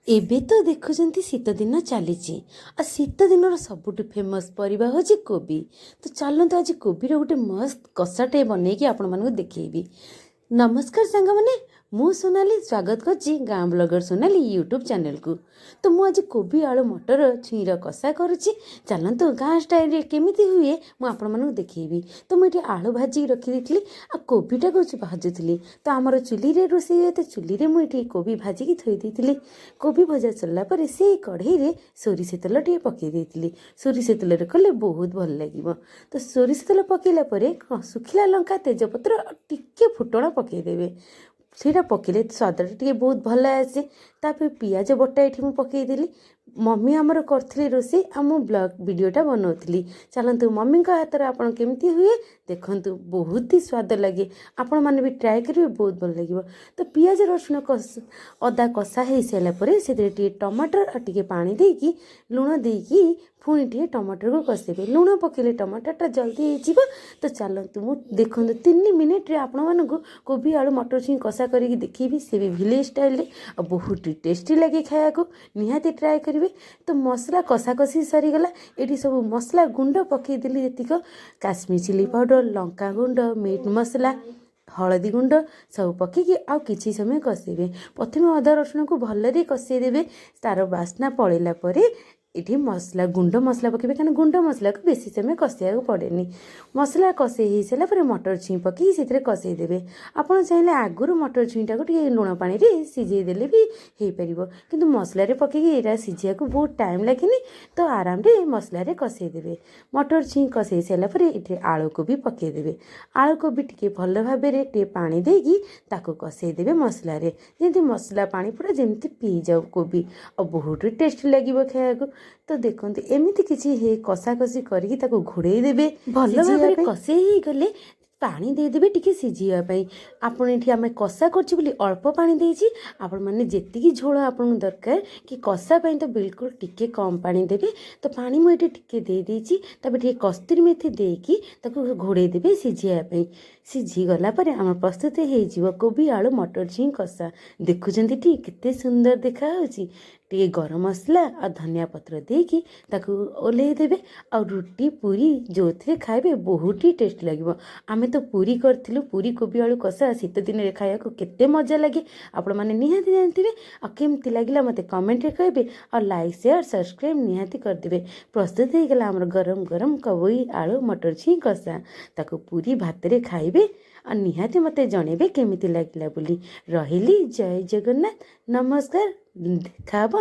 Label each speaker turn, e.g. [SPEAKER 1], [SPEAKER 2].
[SPEAKER 1] ଏବେ ତ ଦେଖୁଛନ୍ତି, ଶୀତ ଦିନ ଚାଲିଛି ଆଉ ଶୀତ ଦିନର ସବୁଠୁ ଫେମସ୍ ପରିବା ହେଉଛି କୋବି। ତ ଚାଲନ୍ତୁ, ଆଜି କୋବିର ଗୋଟେ ମସ୍ତ କଷାଟେ ବନେଇକି ଆପଣମାନଙ୍କୁ ଦେଖେଇବି। ନମସ୍କାର ସାଙ୍ଗମାନେ, ମୁଁ ସୋନାଲି, ସ୍ୱାଗତ କରୁଛି ଗାଁ ବ୍ଲଗର ସୋନାଲି ୟୁଟ୍ୟୁବ୍ ଚ୍ୟାନେଲକୁ। ତ ମୁଁ ଆଜି କୋବି, ଆଳୁ, ମଟର ଛୁଇଁର କଷା କରୁଛି। ଚାଲନ୍ତୁ, ଗାଁ ଷ୍ଟାଇଲରେ କେମିତି ହୁଏ ମୁଁ ଆପଣମାନଙ୍କୁ ଦେଖେଇବି। ତ ମୁଁ ଏଠି ଆଳୁ ଭାଜିକି ରଖିଦେଇଥିଲି ଆଉ କୋବିଟାକୁ ଭାଜୁଥିଲି। ତ ଆମର ଚୁଲିରେ ରୋଷେଇ ହୁଏ, ତ ଚୁଲିରେ ମୁଁ ଏଠି କୋବି ଭାଜିକି ଥୋଇ ଦେଇଥିଲି। କୋବି ଭଜା ସରିଲା ପରେ ସେଇ କଢ଼େଇରେ ସୋରିଷ ତେଲ ଟିକେ ପକାଇ ଦେଇଥିଲି। ସୋରିଷ ତେଲରେ କଲେ ବହୁତ ଭଲ ଲାଗିବ। ତ ସୋରିଷ ତେଲ ପକାଇଲା ପରେ ଶୁଖିଲା ଲଙ୍କା, ତେଜପତ୍ର ଆଉ ଟିକେ ଫୁଟଣ ପକାଇଦେବେ। ସେଇଟା ପକାଇଲେ ସ୍ୱାଦଟା ଟିକେ ବହୁତ ଭଲ ଆସେ। ତାପରେ ପିଆଜ ବଟା ଏଠି ମୁଁ ପକାଇଦେଲି। ମମି ଆମର କରିଥିଲେ ରୋଷେଇ ଆଉ ମୁଁ ବ୍ଲଗ୍ ଭିଡ଼ିଓଟା ବନାଉଥିଲି। ଚାଲନ୍ତୁ, ମମିଙ୍କ ହାତରେ ଆପଣ କେମିତି ହୁଏ ଦେଖନ୍ତୁ। ବହୁତ ହି ସ୍ୱାଦ ଲାଗେ। ଆପଣମାନେ ବି ଟ୍ରାଏ କରିବେ, ବହୁତ ଭଲ ଲାଗିବ। ତ ପିଆଜ, ରସୁଣ, ଅଦା କଷା ହେଇସାରିଲା ପରେ ସେଥିରେ ଟିକେ ଟମାଟର ଆଉ ଟିକେ ପାଣି ଦେଇକି, ଲୁଣ ଦେଇକି ପୁଣି ଟିକେ ଟମାଟରକୁ କଷେଇବେ। ଲୁଣ ପକାଇଲେ ଟମାଟରଟା ଜଲ୍ଦି ହେଇଯିବ। ତ ଚାଲନ୍ତୁ, ମୁଁ ଦେଖନ୍ତୁ 3 ମିନିଟ୍ରେ ଆପଣମାନଙ୍କୁ କୋବି, ଆଳୁ, ମଟର ଛୁଇଁ କଷା କରିକି ଦେଖେଇବି, ସେ ବି ଭିଲେଜ୍ ଷ୍ଟାଇଲରେ, ଆଉ ବହୁତ ଟେଷ୍ଟି ଲାଗେ ଖାଇବାକୁ। ନିହାତି ଟ୍ରାଏ କରିବେ। ତ ମସଲା କଷାକଷି ସରିଗଲା। ଏଠି ସବୁ ମସଲା ଗୁଣ୍ଡ ପକାଇଦେଲି ଯେତିକ, କାଶ୍ମୀର ଚିଲି ପାଉଡ଼ର, ଲଙ୍କା ଗୁଣ୍ଡ, ମିଟ୍ ମସଲା, ହଳଦୀ ଗୁଣ୍ଡ ସବୁ ପକାଇକି ଆଉ କିଛି ସମୟ କଷେଇବେ। ପ୍ରଥମେ ଅଦା ରସୁଣକୁ ଭଲରେ କଷେଇଦେବେ। ତା'ର ବାସ୍ନା ପଳେଇଲା ପରେ ଏଠି ମସଲା, ଗୁଣ୍ଡ ମସଲା ପକାଇବେ, କାରଣ ଗୁଣ୍ଡ ମସଲାକୁ ବେଶୀ ସମୟ କଷିବାକୁ ପଡ଼େନି। ମସଲା କଷେଇ ହେଇସାରିଲା ପରେ ମଟର ଛୁଇଁ ପକାଇକି ସେଥିରେ କଷେଇ ଦେବେ। ଆପଣ ଚାହିଁଲେ ଆଗରୁ ମଟର ଛୁଇଁଟାକୁ ଟିକେ ଲୁଣ ପାଣିରେ ସିଝେଇ ଦେଲେ ବି ହେଇପାରିବ, କିନ୍ତୁ ମସଲାରେ ପକାଇକି ଏଇଟା ସିଝିବାକୁ ବହୁତ ଟାଇମ୍ ଲାଗେନି। ତ ଆରାମରେ ମସଲାରେ କଷେଇ ଦେବେ। ମଟର ଛୁଇଁ କଷେଇ ସାରିଲା ପରେ ଏଠି ଆଳୁ କୋବି ପକାଇଦେବେ। ଆଳୁ କୋବି ଟିକେ ଭଲ ଭାବରେ ଟିକେ ପାଣି ଦେଇକି ତାକୁ କଷେଇ ଦେବେ ମସଲାରେ, ଯେମିତି ମସଲା ପାଣି ପୁରା ଯେମିତି ପିଇଯାଉ କୋବି, ଆଉ ବହୁତ ଟେଷ୍ଟି ଲାଗିବ ଖାଇବାକୁ। ତ ଦେଖନ୍ତୁ, ଏମିତି କିଛି କଷାକଷି କରିକି ତାକୁ ଘୋଡ଼େଇ ଦେବେ। ଭଲ ଭାବରେ କଷେଇ ହେଇଗଲେ ପାଣି ଦେଇଦେବେ ଟିକେ ସିଝିବା ପାଇଁ। ଆପଣ ଏଠି ଆମେ କଷା କରୁଛୁ ବୋଲି ଅଳ୍ପ ପାଣି ଦେଇଛି। ଆପଣମାନେ ଯେତିକି ଝୋଳ ଆପଣଙ୍କୁ ଦରକାର କି କଷା ପାଇଁ ତ ବିଲକୁଲ ଟିକେ କମ୍ ପାଣି ଦେବେ। ତ ପାଣି ମୁଁ ଏଠି ଟିକେ ଦେଇଦେଇଛି। ତାପରେ ଟିକେ କସ୍ତୁରୀ ମେଥି ଦେଇକି ତାକୁ ଘୋଡ଼େଇ ଦେବେ ସିଝିବା ପାଇଁ। ସିଝିଗଲା ପରେ ଆମର ପ୍ରସ୍ତୁତ ହେଇଯିବ କୋବି, ଆଳୁ, ମଟର ଛୁଇଁ କଷା। ଦେଖୁଛନ୍ତି ଟି କେତେ ସୁନ୍ଦର ଦେଖାହେଉଛି? ଟିକେ ଗରମ ମସଲା ଆଉ ଧନିଆ ପତ୍ର ଦେଇକି ତାକୁ ଓହ୍ଲେଇ ଦେବେ। ଆଉ ରୁଟି, ପୁରୀ ଯେଉଁଥିରେ ଖାଇବେ, ବହୁତ ହି ଟେଷ୍ଟି ଲାଗିବ। ଆମେ ତ ପୁରୀ କରିଥିଲୁ। ପୁରୀ କୋବି ଆଳୁ କଷା ଶୀତ ଦିନରେ ଖାଇବାକୁ କେତେ ମଜା ଲାଗେ, ଆପଣମାନେ ନିହାତି ଜାଣିଥିବେ। ଆଉ କେମିତି ଲାଗିଲା ମୋତେ କମେଣ୍ଟରେ କହିବେ ଆଉ ଲାଇକ୍, ସେୟାର, ସବସ୍କ୍ରାଇବ୍ ନିହାତି କରିଦେବେ। ପ୍ରସ୍ତୁତ ହେଇଗଲା ଆମର ଗରମ ଗରମ କୋବି, ଆଳୁ, ମଟର ଛୁଇଁ କଷା। ତାକୁ ପୁରୀ, ଭାତରେ ଖାଇବେ ଆଉ ନିହାତି ମୋତେ ଜଣେଇବେ କେମିତି ଲାଗିଲା ବୋଲି। ରହିଲି, ଜୟ ଜଗନ୍ନାଥ, ନମସ୍କାର। ଦେଖା ହେବ।